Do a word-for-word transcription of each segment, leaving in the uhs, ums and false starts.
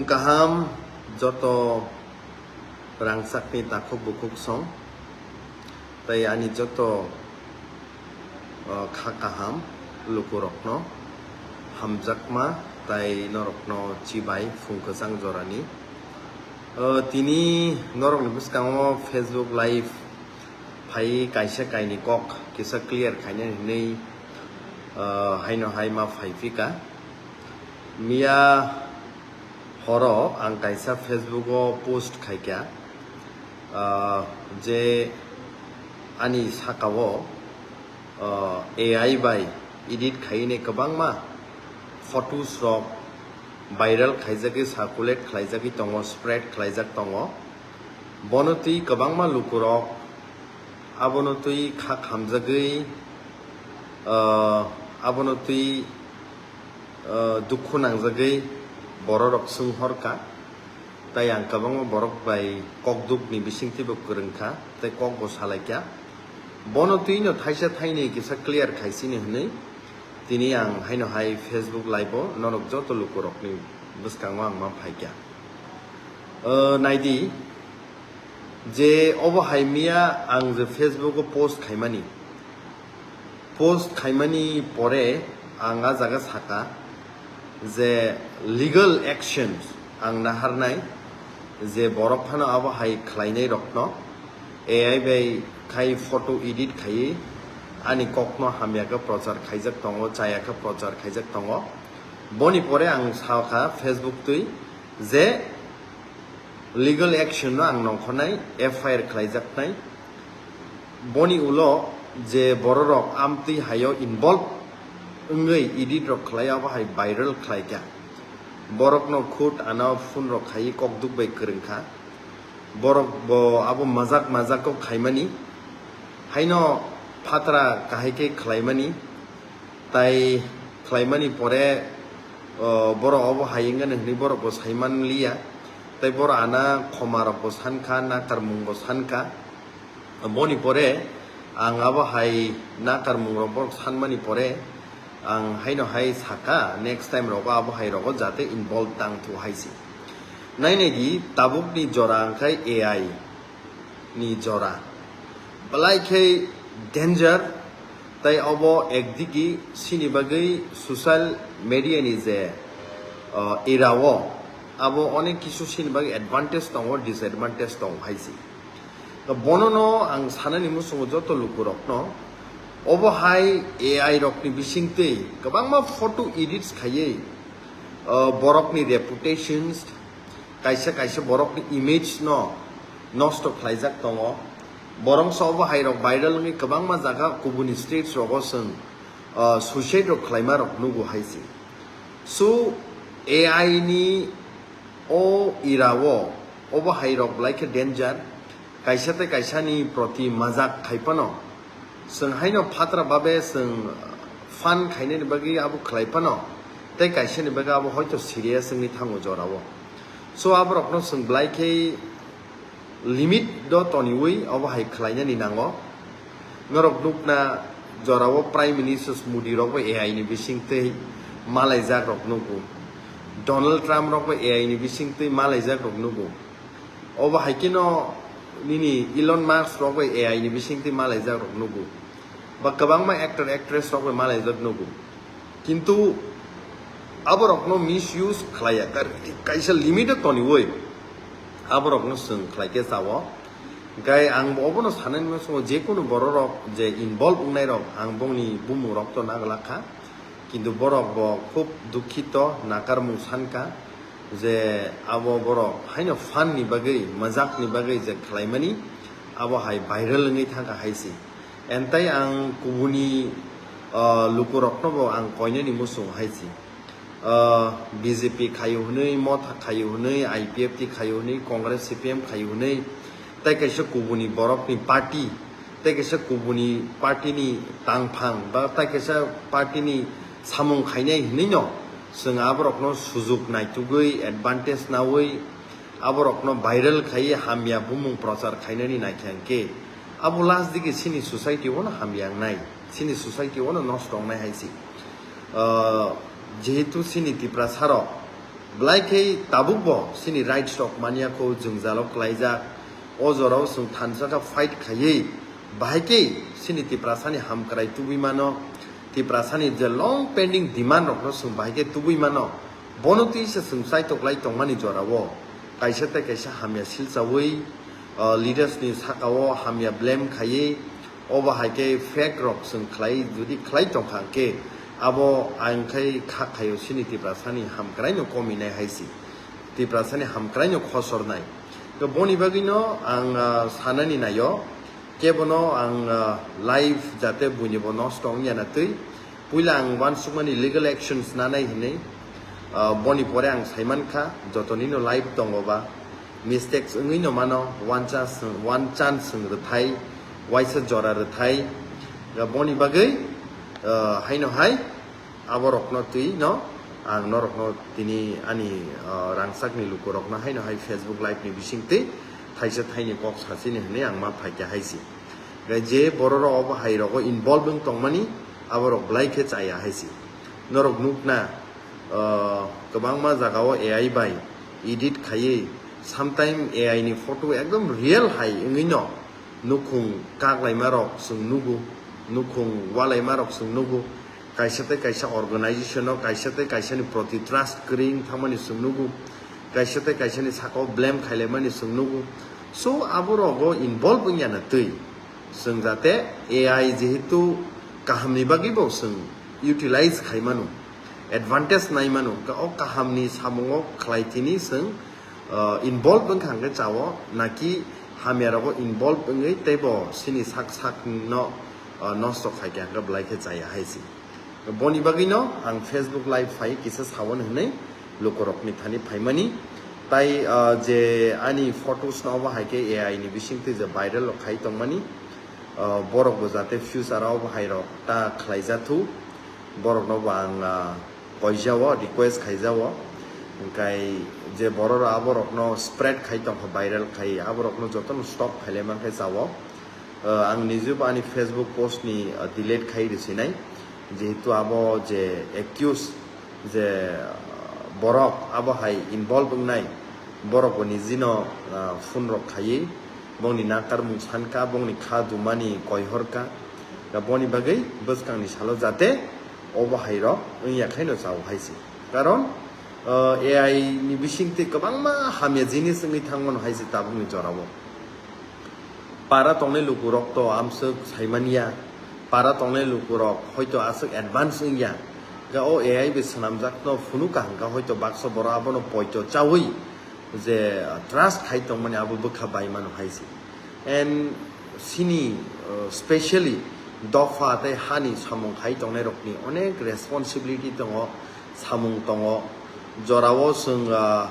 Kaham joto rangchakni takhuk bukhuk song, tei ani joto, o, kha kaham lukurokno hamjakma tei norokno chibai phung kwchang jorani. O, tini norokni bwskango Facebook Live phai kaisa kaini kok kisa clear khainani hinwi, o, haino hai ma phaiphika. Miya horo ang kaisa Facebook o post khaikha, ah, je ani sakao, ah, A I bai edit khaine kwbangma photos rok viral khaijagwi, circulate khlaijagwi tongo, spread khlaijak tongo. Bono twi kwbangma lukurok abono twi kha khamjagwi, ah, abono twi ah, dukhu nangjagwi bororok swnghorkha, tei ang kwbangma borok bai kokdukni bisingtwibo kwrwngkha tei kokbo salaikha. Bono twino thaisa thainwi kisa clear khaisini hwnwi tini ang haino hai Facebook Live-o norok joto lukurokni bwskango ang ma phaikha. Ah, naidi je obo hai miya ang je Facebook-o post khaimani, post khaimani pore ang a jaga saka je legal actions ang naharnai je borok phano abo hai khlainai rokno A I bai khai photo edit khaiwi ani kokno hamya khe prochar khaijak tongo, chaya khe prochar khaijak tongo. Boni pore ang sakha Facebook twi je legal action no ang nongkhornai, F I R khlaijaknai. Boni ulo je bororok amtwi haio involve wngwi edit rok khlai abo hai viral khlaikha. Borokno khut ano phone rok khaiwi kokduk bai kwrwngkha. Borok bo abo majak majak kok khaimani. Haino phatra kahai khe khlaimani. Tai khlaimani pore, o, borok obo hai wngkha hinwi borok bo saiman liya. Tai borok ana khoma rok bo sankha, nakarmung bo sankha. Boni pore ang abo hai nakarmung rok borok sanmani pore ang haino hai saka, next time rogo abo hai rogo jate involve tang thu hai si. Nainai di tabukni jora wngkhai A I ni jora. Belai khe danger, tai obo ekdigi sini bagwi social media ni je, uh, era o, abo onek kisu sini bagwi advantage tongo, disadvantage tongo hai si. To bono no ang sanani muchungo joto lukurokno, obo hai A I rokni bisingtwi kwbangma photo edits khaiwi, uh, borokni reputations, kaisa kaisa borokni image no nosto khlaijak tongo. Borok so obo hai rok viral wngwi kwbangma jaga kubuni states rogo chwng, uh, suicide rok khlaima rok nugo hai si. So A I ni o era o obo hai rok belai khe danger. Kaisa tei kaisa ni proti majak khai phano, chwng haino phatra babe chwng fun khainani bagwi abo khlai phano, tei kaisa ni bagwi abo hoito serious wngwi thango jora o. So aborokno chwng belai khe limit do toniwi obo hai khlainani nango. Norok nukna jora o Prime Minister Modi rok bo A I ni bisingtwi malaijak rok nugo. Donald Trump rok bo A I ni bisingtwi malaijak rok nugo. Obo hai kheno nini Elon Musk rok bai A I ni bisingtwi malaijak rok nugo. Ba kwbangma actor actress rok bai malaijak nugo. Kintu aborokno misuse khlaiya, kar-, kaisa limit o toniwi aborokno chwng khlai khe chao. Gai ang bo obono sanani muchungo jekunu bororok je involve wngnai rok ang bongni bumung rok to naglak kha. Kintu borok bo khub dukhito, nakarmung sankha je abo borok haino fun ni bagwi, majak ni bagwi je khlaimani, abo hai viral wngwi thangkha hai si. Entai ang kubuni, ah, lukurokno bo ang koinani muchung hai si. Ah, B J P khaio hwnwi, Motha khaio hwnwi, I P F T khaio hwnwi, Congress C P M khaio hwnwi, tei kaisa kubuni borokni party, tei kaisa kubuni party ni tangphang ba tei kaisa party ni samung khainai hinwi no chwng aborokno sujuk naitugwi advantage nawi aborokno viral khaiwi hamya bumung prochar khainani naikha hwnkhe abo last digi chini society o no hamya wngnai, chini society o no nosto wngnai hai si. Ah, jehetu chini Tiprasa rok Belai khe tabukbo chini rights rok manya kho jwngjalo klaijak. O jorao chwng thansa kha fight khaiwi, bahai khe chini Tiprasani hamkrai tubui mano, Tiprasani je long pending demand rokno chwng bahai khe tubui mano. Bono twi se chwng chaitok lai tongmani jorao kaisa tei kaisa hamya silchawi, uh, leaders ni sakao hamya blame khaiwi, obo hai khe fake rok chwng khlai, jodi khlai tongkha hwnkhe abo ang khai kha khaio chini Tiprasani hamkraino kominai hai si, Tiprasani hamkraino khosornai. To boni bagwino ang, ah, sanani naio, kebono ang, ah, life jate buinibo nosto wngya na twi. Puila ang uansukmani legal actions nanai hinwi, ah, boni pore ang saimankha, jotonino life tongo ba, mistakes wngwi no mano, one chance, one chance chwng rwthai, waisa jora rwthai. Boni bagwi, ah, haino hai aborokno twi no ang norokno tini ani, ah, rangchakni lukurokno haino hai Facebook live ni bisingtwi thaisa thaini kok sachini hinwi ang ma phaikha hai si. Gai je bororok obo hai rogo involve wng tongmani aborok belai khe chaya hai si. Norok nukna, ah, kwbangma jagao A I bai edit khaiwi, sometime A I ni photo ekdom real hai wngwi no nukhung kaklaima rok chwng nugo, nukhung walaima rok chwng nugo, kaisa tei kaisa organization o kaisa tei kaisa ni proti trust kwrwi wng thangmani chwng nugo, kaisa tei kaisa ni sakao blame khailaimani chwng nugo. So abo rogo involve wngya na twi chwng jate A I jehetu kahamni bagwi bo chwng utilize khaimano, advantage naimano, ka-, o kahamni samungo khlai tini chwng, uh, involve wngkha hwnkhe chao, naki hamya rogo involve wngwi teibo chini sak sak no, uh, nosto khaikha hwnkhe belai khe chaya hai si. Boni bagwino ang Facebook live phai kisa sawan hinwi lukurokni thani phaimani. Tai, ah, je ani photos no obo hai khe A I ni bisingtwi je viral rok khai tongmani, ah, borok bo jate future o obo hai rok ta khlai jathu, borok no bo ang, ah, koijao, request khaijao. Hwnkhe je borok rok abo rok no spread khai tongkha, viral khai, abo rok no joto no stop khailai mankhe chao. Ah, ang nijebo ani Facebook post ni, ah, delete khai rwsinai, jehetu abo je accuse je, ah, borok abo hai involve wngnai, borok bo nijino, ah, phone rok khaiwi bongni nakarmung sankha, bongni kha dumani koihorkha, da boni bagwi bwskangni salo jate obo hai rok wngya khaino chao hai se. Karon, ah, A I ni bisingtwi kwbangma hamya jinis wngwi thangmano hai se tabukni jorao. Para tongnai lukurok to amswk saimanya, para tongnai lukurok hoito aswk advance wngya. Ga o A I bai swnamjakno phunukha hwnkha hoito baksa borok abono poito chawi je trust khai tongmani abo bwkha bai mano hai se. And sini, uh, specially dopha tei hani samung khai tongnai rokni onek responsibility tongo, samung tongo. Jorao chwng, uh,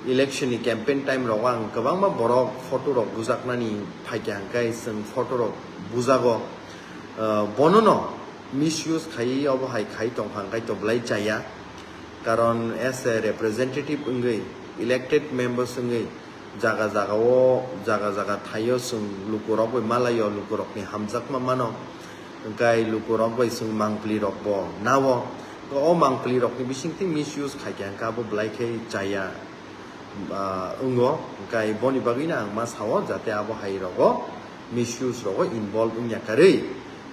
election ni campaign time rogo ang kwbangma borok photo rok bujaknani phaikha hwnkhe chwng photo rok bujago. Uh, bonono misuse khaiwi obo hai khai tongkha hwnkhe to belai chaya. Karon as a representative wngwi, elected members wngwi, jaga jaga o, jaga jaga thaio chwng lukurok bai malaio, lukurokni hamjakma mano. Hwnkhe lukurok bai chwng mangpli rok bo nao. O mangpli rokni bisingtwi misuse khaikha hwnkhe abo belai khe chaya, ah, wngo. Hwnkhe boni bagwino ang ma sao jate abo hai rogo misuse rogo involve wngya karwi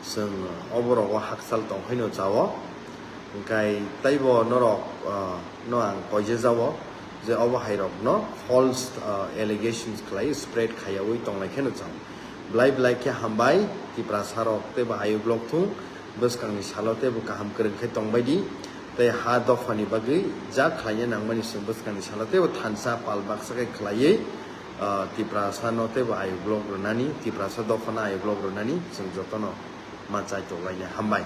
chwng obo rogo hakchal tong haino chao. Hwnkhe teibo norok, ah, no ang koijajao je obo hai rokno false, ah, allegations khlai spread khaiyawi tonglai kheno chao. Belai belai khe hambai, Tiprasa rok teibo ayuk lok thung, bwskangni salo teibo kaham kwrwng khe tongbai di. Tei ha dophani bagwi jak khlaina nangmani chwng bwskangni salo teibo thansa pal baksa khe khlaiwi, ah, Tiprasa no teibo ayuk lok rwnani, Tiprasa dophano ayuk lok rwnani chwng jotono ma chaitok lainai. Hambai.